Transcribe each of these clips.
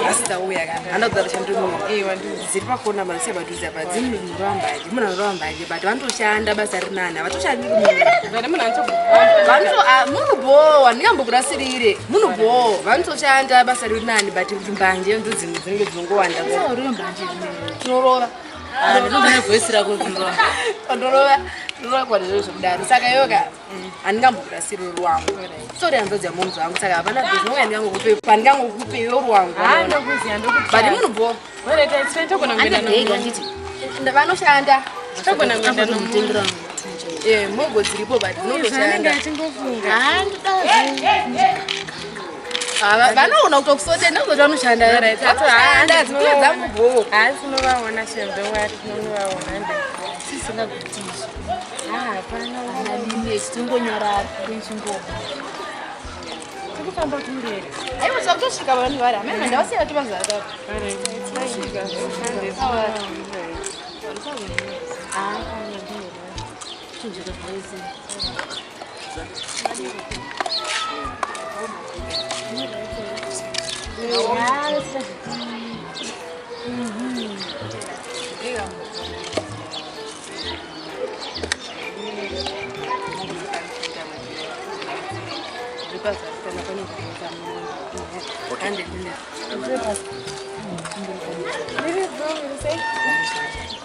Asi dzauya kana handa kudaro chandinoona dziri pakona mazisiya padhuze apa dzinoramba je munhu anoramba je but vanotoshanda basa rinani havatoshandiri munhu munhu bhoo handingambokurasirire munhu bhoo vanotoshanda basa rinani but kuti mbanje ndo dzimwe dzinenge dzinongowanda tinorova tinorova tinorova kuwana zviro zvekudaro saka yoka handingambokurasiriri rwangu sorry hanzvadzi yamoms vangu saka hapana bhizi ndingangokupe pandingangokupe iwe rwangu but munhu bho anditi vanoshanda mogo dziripo but dzinotoshanda vanoona kutokusote ndozoti vanoshanda vanoshanda dzikuya dzangu bho tinovaona shemdowari tinovaona sisingagutizvo hapana tongonyarara kuchingobva tikufamba kurere aiwa takutosvika vanhu vari hamene ndavasiya vatopazaa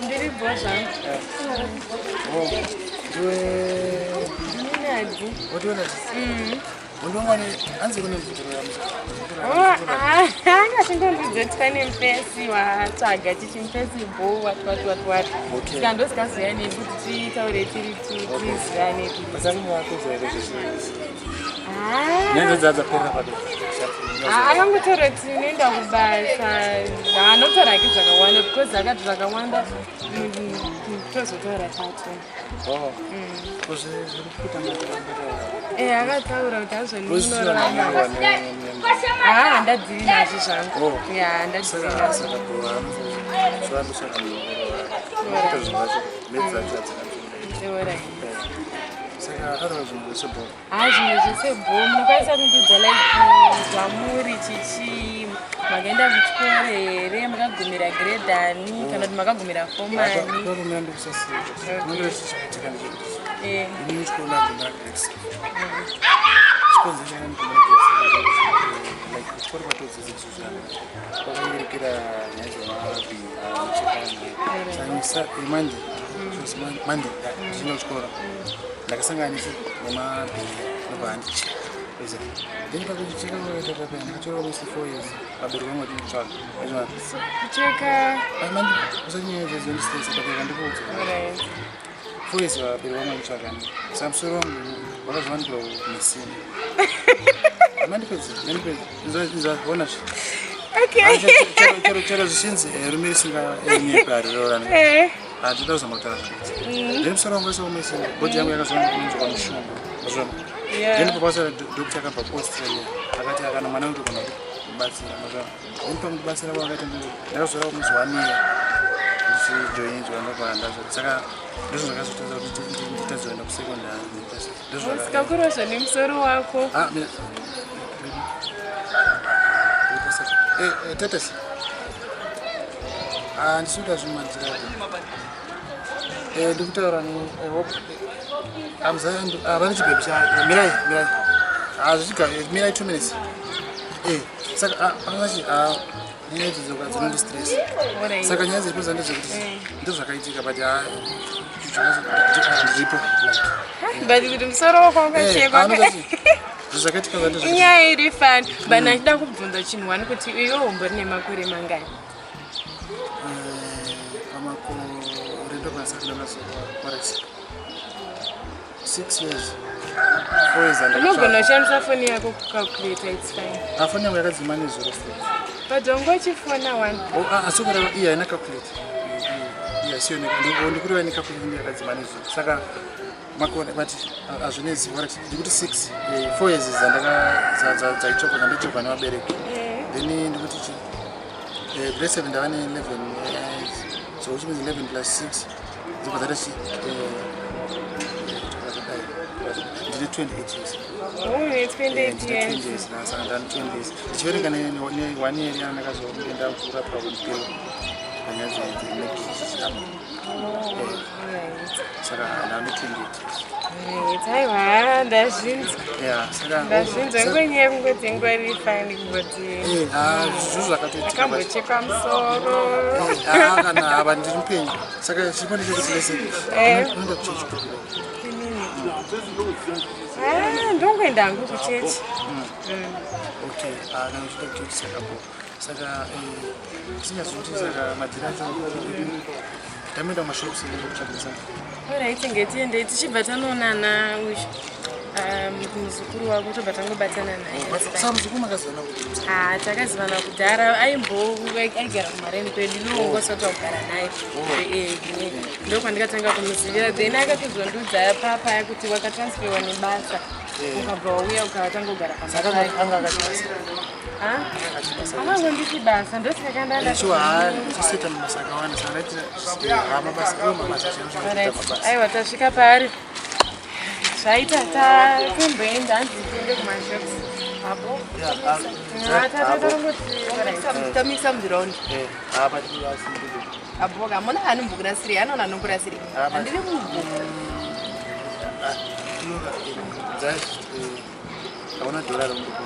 Ndiri bho zvangu. Anga chingondudza twane mufesi watsvaga chichi mufesi bho wati wati wati wati. Saka ndosikaziva kuti titaure tiri tizivane. Akangotaura kuti unoenda kubasa anotaura hake zvakawanda because akati zvakawanda tozotaura tato. Akataura kuti azvoninoramba. Haa handadziri nazvo zvangu. Ya handadziri nazvo. Ha zvimwe zvese bho munokwanisa kundiudza like zvamuri chichi makaenda kuchikoro here makagumira grade ani kana kuti makagumira fomani. Chikoro kwatodzidziswa kwakanyurikira nyaya dzemabhi. Monday, Monday ndichienda kuchikoro ndakasangana nemabhi ndobva andicheka. Then pakuchicheka kwakaita pape ndakatora almost 4 years vabereki vangu vachinditsvaga. Kucheka? Usanyanya dzondistress papeka ndikuudza. 4 years vabereki vangu vachitsvaga, saka musoro wangu wakazowanikwa kuMessina. Mandipedza, mandipedza, ona chero zvichinzi rume risinganyepi hariroorani, hatida kuzama kutaura zvakati. Then musoro wangu wese waMessina, body yangu yakazowanzwa mushonga mazvona. Then papasa doctor akabva kuAustralia akati akana mwana wetogona kubatsira mazvona. Then pamukubatsira kwakati ndakazora mwedzi wamira ndichijoinzwa ndobva ndazo. Saka ndizvo zvakazotadza kuti nditazoenda kusekondari. Sikakurozva nemusoro wako. Tetesi, handisi kuita zvimadzira, ndikutaura. Vane chibhebhi cha mirai, mirai, hazvichiga, mirai 2 minutes. Saka pangachi nyaya idzodzo dzinondistress. Saka nyaya dziripo ndezvekuti ndozvakaitika, but ndiripo. But kuti musoro wako wakachekwa Zvakaitika. Inyaya iri fani, but ndachida kubvunza chinhu one kuti iwe umbori nemakore mangani? Pamakore ndokwanisa 6 years, 4 years. Unogona kushandisa foni yako kucalculata, it's fine. Foni yangu yakadzima nezuro. But wangochifona one. Asi kureva iyi haina calculate, iyi asiyo. Ndikureva ine calculate yakadzima nezuro. Saka makore, but hazvinetsi. Alright, ndikuti 6, 4 years dzaichokwa dzandochekwa nevabereki. Then ndikuti chi grade 7 ndava ne11 years, so which means 11 plus 6 dzobva dzaita chi zvakadai. Ndine 28 years. Une 28 Ndine years. 20 years now, saka ndane 20 years ndichiverenga ne-one year yana ndakazoenda kurapwa kumupiro panyaya dzenekapa. Saka ndane 28 years. Right, aiwa, ndazvinzwa. Yeah, saka Ndazvinzwa, ngonyaya kungoti nguva iri fine kungoti Eh, ah, zvinhu zvakatoitika but akambochekwa musoro. Ah, kana ava ndiri mupenyu. Saka chiripo ndechekuti lese unoenda kuchechi kupi? Ah, ndongoenda hangu kuchechi. Okay, ah, kana uchienda kuchechi saka bo saka singazuti saka madhiri acho ndamoenda kumashops kutsvagisa. Alright, ngatiendei tichibva tanoonana uyu muzukuru wako, tobva tangobatana naye. Saka muzukuru makazivana kuti? Ah, takazivana kudhara, aimbo aigara kumareni kwedu, inongosati kugara naye. Ndokwandikatanga kumuzivira, then akatozondiudza papaya kuti wakatransferwa nebasa, ukabva wauya ukatanga kugara Saka pamba. anga akachibasa? Akangonditi basa, ndosaka ndanda. Shuwa, ha, tisoita mabasa akawanda, saka ndaiti ha mabasa iwo mabasa chero mabasa. Aiwa, tasvika paari, zvaita tatomboenda, hanzi tiende kumashops apo. Tamisa muround. Aboka muna anombokurasirei, anoona anokurasirei, handiri munhu. Hauna dhora raundipa?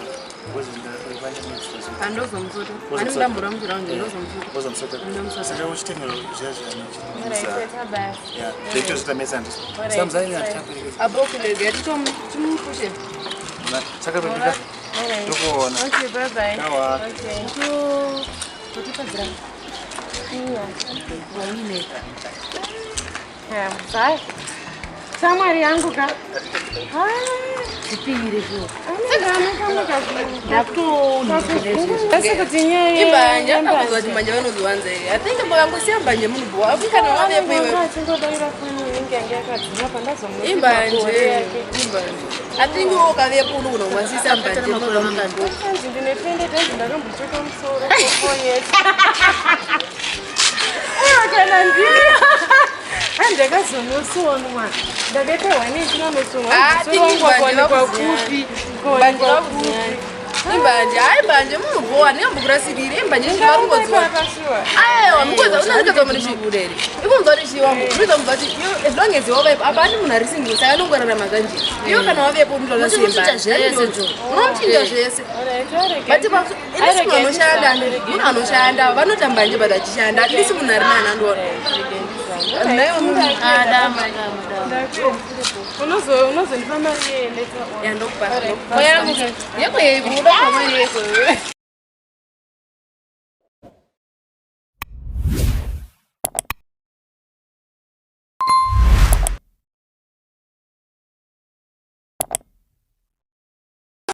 Andozomusuta ani mudambura muround, ndozomusuta. Ozomusota, saka uchitengera zviya zviya. Ita basa. Zvaitozvita mese handisi samuzai handichaperekedza. Abokulega timupushe. Saka pepika tokuona. Okay, bye bye. Awa. Okay. Totipadzira waine. Yeah, bye. Shamwari yangu ka. Zvipiri zvo. Anenge Ndakutoonezvezvo. Asi kuti nyaya Imbanje akuzwa kuti mbanje vanoziwanza here? I think makangosiya mbanje munhu bo apo kana wavepo iwe. Achingodaira foni inenge yange yakadzima pandazomuti. Imbanje, imbanje, I think iwe ukavepo unogona kuwasisa mbanje Makore mangani? Hanzi ndine 28, hanzi ndakambochekwa musoro for 4 years. Uyo kana ndiri hanzi ndakazonosonwa, ndakaita one ichinonosonwa. Ah, Musoro wangu mbanje wakaonekwa vakuziya. kupi? Mbanje Kuonekwa vakuziya. Imbanje, hayi, mbanje munhu bo handingambokurasiriri imbanje chivarungodziwa. Pashuwa. Aiwa, mukoza unanikaza mune chibuda here ikunzwa kuti chiwangu unoita mubva kuti iwe, as long as wavepo apa ani munhu ari single, saka anongorarama kanje. Iwe kana wavepo unotoona. Unomuchinja zvese, Jo. Unomuchinja zvese, but inisi munhu anoshanda, munhu anoshanda vanota mbanje, but achishanda at least munhu ari nani andiona naiwe munhu. Adama, adama, adama. Unozondipa mari yeleta. Yandokupa Yangu. yeko yeibuda pamwe yeko.